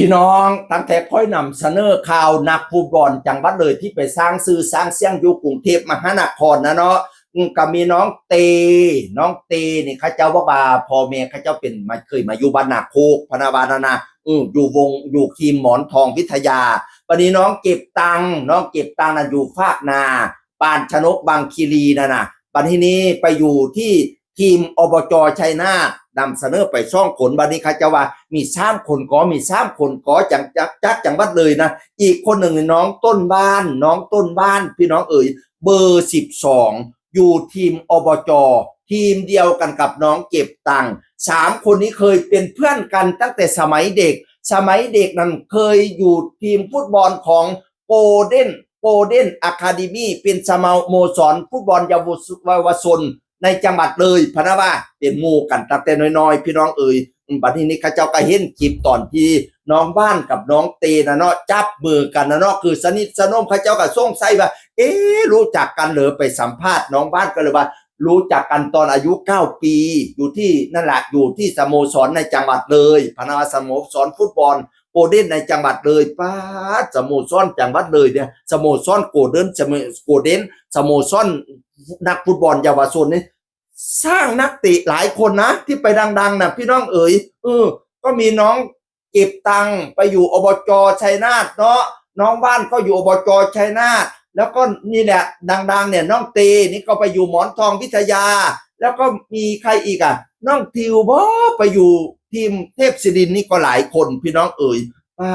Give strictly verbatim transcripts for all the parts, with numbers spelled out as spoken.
พี่น้อง ตั้งแต่ค่อยนำเสนอข่าวนักฟุตบอลจังหวัดเลยที่ไปสร้างชื่อสร้างเสียงอยู่กรุงเทพมหานครนะเนาะ อืม ก็มีน้องเต น้องเตนี่เขาเจ้าบอกว่าพ่อแม่เขาเจ้าเป็นมา เคยมาอยู่บ้านนาโคก พะนะว่านะนะ อืม อยู่วง อยู่ทีมหมอนทองวิทยา บัดนี้น้องเก็บตังค์ น้องเก็บตังค์นั่นอยู่ฟากนา บ้านชนกบางคีรีนั่นน่ะ บัดทีนี้ไปอยู่ที่ทีม อบจ ชัยนาท นำเสนอไปสองคน บัดนี้เขาเจ้าว่ามีสามคนก็ มีสามคนก็ จัง จาก จากจังหวัดเลยนะ อีกคนหนึ่งน้องต้นว่าน น้องต้นว่าน พี่น้องเอ๋ย เบอร์ สิบสอง อยู่ทีม อบจ ทีมเดียวกันกับน้องเก็บตังค์ สามคนนี้เคยเป็นเพื่อนกันตั้งแต่สมัยเด็ก สมัยเด็กนั้นเคยอยู่ทีมฟุตบอลของ Golden Golden Academy เป็นสโมสรฟุตบอลเยาวชนในจังหวัดเลย พะนะว่าเป็นหมู่กันตั้งแต่น้อยๆ พี่น้องเอ๋ย อืม บัดนี้นี่เขาเจ้าก็เห็นคลิปตอนที่น้องว่านกับน้องเตนะเนาะ จับมือกันนะเนาะ คือสนิทสนม เขาเจ้าก็สงสัยว่า เอ๊ะ รู้จักกันเหรอ ไปสัมภาษณ์น้องว่านก็เลยว่า รู้จักกันตอนอายุ เก้า ปี อยู่ที่นั่นแหละ อยู่ที่สโมสรในจังหวัดเลย พะนะว่าสโมสรฟุตบอล Golden ในจังหวัดเลย ป๊าด สโมสรจังหวัดเลยเนี่ย สโมสร Golden สโม Golden สโมสรนักฟุตบอลเยาวชนนี่ สร้างนักเตะหลายคนนะ ที่ไปดังๆนะ พี่น้องเอ๋ย เออ ก็มีน้องเก็บตังค์ไปอยู่ อบจ ชัยนาทเนาะ น้องว่านก็อยู่ อบจ ชัยนาท แล้วก็นี่แหละดังๆเนี่ย น้องเตนี่ก็ไปอยู่หมอนทองวิทยา แล้วก็มีใครอีกอ่ะ น้องทิวบ่ ไปอยู่ทีมเทพศิรินทร์นี่ก็หลายคน พี่น้องเอ๋ย ป๊า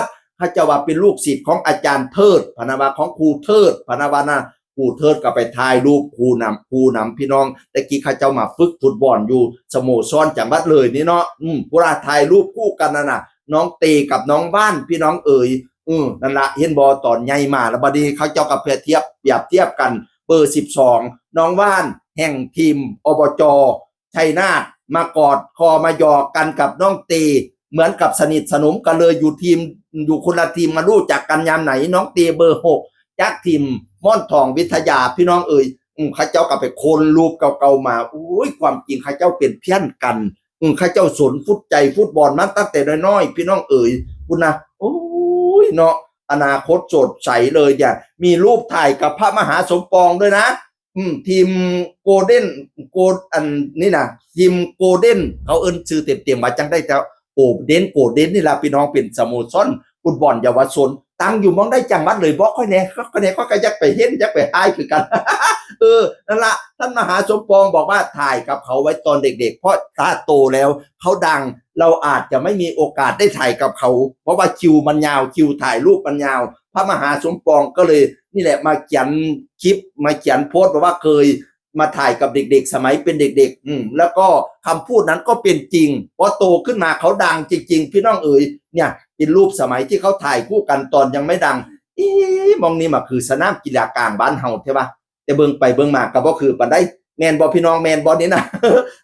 ด เขาเจ้าว่าเป็นลูกศิษย์ของอาจารย์เทิด พะนะว่าของครูเทิด พะนะว่านะ ครูเทิดก็ไปถ่ายรูปคู่นำ คู่นำ พี่น้อง แต่กี้เขาเจ้ามาฝึกฟุตบอลอยู่สโมสรจังหวัดเลยนี่เนาะ อืม ผู้ละถ่ายรูปคู่กันนั่นน่ะ น้องเตกับน้องว่าน พี่น้องเอ๋ย อืม นั่นละ เห็นบ่ ตอนใหญ่มาแล้ว บัดนี้เขาเจ้าก็เปรียบเทียบ เปรียบเทียบกัน เบอร์ สิบสอง น้องว่าน แห่งทีม อบจ ชัยนาท มากอดคอมาหยอกกันกับน้องเต เหมือนกับสนิทสนมกันเลย อยู่ทีม อยู่คนละทีม มารู้จักกันยามไหน น้องเตเบอร์ หก จากทีมหมอนทองวิทยา พี่น้องเอ๋ย อืม เขาเจ้าก็ไปค้นรูปเก่าๆมา อุ้ย ความจริงเขาเจ้าเป็นเพื่อนกัน อืม เขาเจ้าสนใจฟุตบอลมาตั้งแต่น้อยๆ พี่น้องเอ๋ย คุณนะ โอ้ย เนาะ อนาคตสดใสเลยเนี่ย มีรูปถ่ายกับพระมหาสมปองด้วยนะ อืม ทีม Golden Gold อันนี้นะ ทีม Golden เขาเอิ้นชื่อเต็มๆว่าจังได้ แต่ Golden Golden นี่ล่ะ พี่น้อง เป็นสโมสรฟุตบอลเยาวชน ตั้งอยู่หม่องใดจังหวัดเลย บอกข้อยแหน่ ข้อยแหน่ ข้อยก็อยากไปเห็น อยากไปทายคือกัน เออ นั่นละ ท่านมหาสมปองบอกว่าถ่ายกับเขาไว้ตอนเด็กๆ เพราะถ้าโตแล้วเขาดัง เราอาจจะไม่มีโอกาสได้ถ่ายกับเขา เพราะว่าคิวมันยาว คิวถ่ายรูปมันยาว พระมหาสมปองก็เลยนี่แหละมาเขียนคลิป มาเขียนโพสต์บอกว่าเคยมาถ่ายกับเด็กๆ สมัยเป็นเด็กๆ อืม แล้วก็คำพูดนั้นก็เป็นจริง พอโตขึ้นมาเขาดังจริงๆ พี่น้องเอ๋ย เนี่ย เป็นรูปสมัยที่เขาถ่ายคู่กันตอนยังไม่ดัง อีหม่องนี้มาคือสนามกีฬากลางบ้านเฮาแท้วะ แต่เบิ่งไปเบิ่งมาก็บ่คือปานใด แม่นบ่พี่น้อง แม่นบ่นี่นะ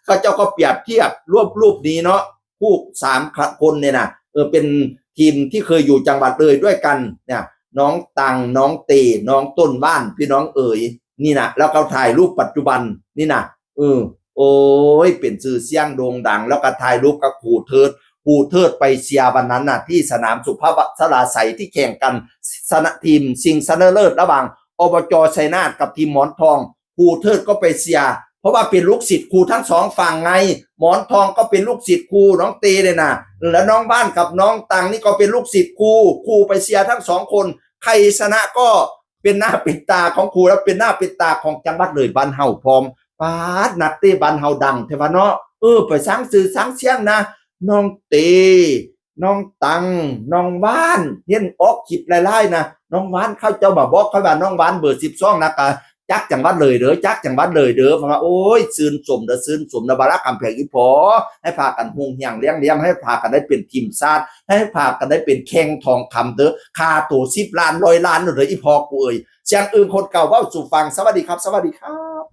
เขาเจ้าก็เปรียบเทียบรวบรูปนี้เนาะ คู่สามคนเนี่ยนะ เออ เป็นทีมที่เคยอยู่จังหวัดเลยด้วยกันเนี่ย น้องตัง น้องเต น้องต้นว่าน พี่น้องเอ๋ย นี่นะ แล้วเขาถ่ายรูปปัจจุบันนี่นะ เออ โอ้ย เป็นชื่อเสียงโด่งดัง แล้วก็ถ่ายรูปกับครูเทิด ครูเทิดไปเชียร์วันนั้นน่ะ ที่สนามสุพัชราไสยที่แข่งกัน สนาม ทีมชิงชนะเลิศระหว่าง อบจ ชัยนาท กับทีมหมอนทอง ครูเทิดก็ไปเชียร์ เพราะว่าเป็นลูกศิษย์ครูทั้งสองฝั่งไง หมอนทองก็เป็นลูกศิษย์ครูน้องเตเนี่ยนะ แล้วน้องว่านกับน้องตังนี่ก็เป็นลูกศิษย์ครู ครูไปเชียร์ทั้งสองคน ใครชนะก็เป็นหน้าเป็นตาของครู แล้วเป็นหน้าเป็นตาของจังหวัดเลยบ้านเฮาพร้อม ป๊าด นักเตะบ้านเฮาดังแท้วะเนาะ เออ ไปสร้างชื่อสร้างเสียงนะ น้องเต น้องตัง น้องว่าน เห็นออกคลิปหลายๆนะ น้องว่าน เขาเจ้ามาบอกข้อยว่าน้องว่านเบอร์ สิบสอง นะกะ จากจังหวัดเลยเด้อ จากจังหวัดเลยเด้อ เพราะว่า โอ้ย ชื่นชมเด้อ ชื่นชมเด้อ บาระกำแพงอีพอ ให้พากันฮุ่งเฮียงเลี้ยงเลี้ยง ให้พากันได้เป็นทีมชาติ ให้พากันได้เป็นแข้งทองคำเด้อ ค่าตัว สิบล้าน ร้อยล้านเด้อ อีพอกูเอ๋ย เสียงอื่นคนเก่าเว้าสู่ฟัง สวัสดีครับ สวัสดีครับ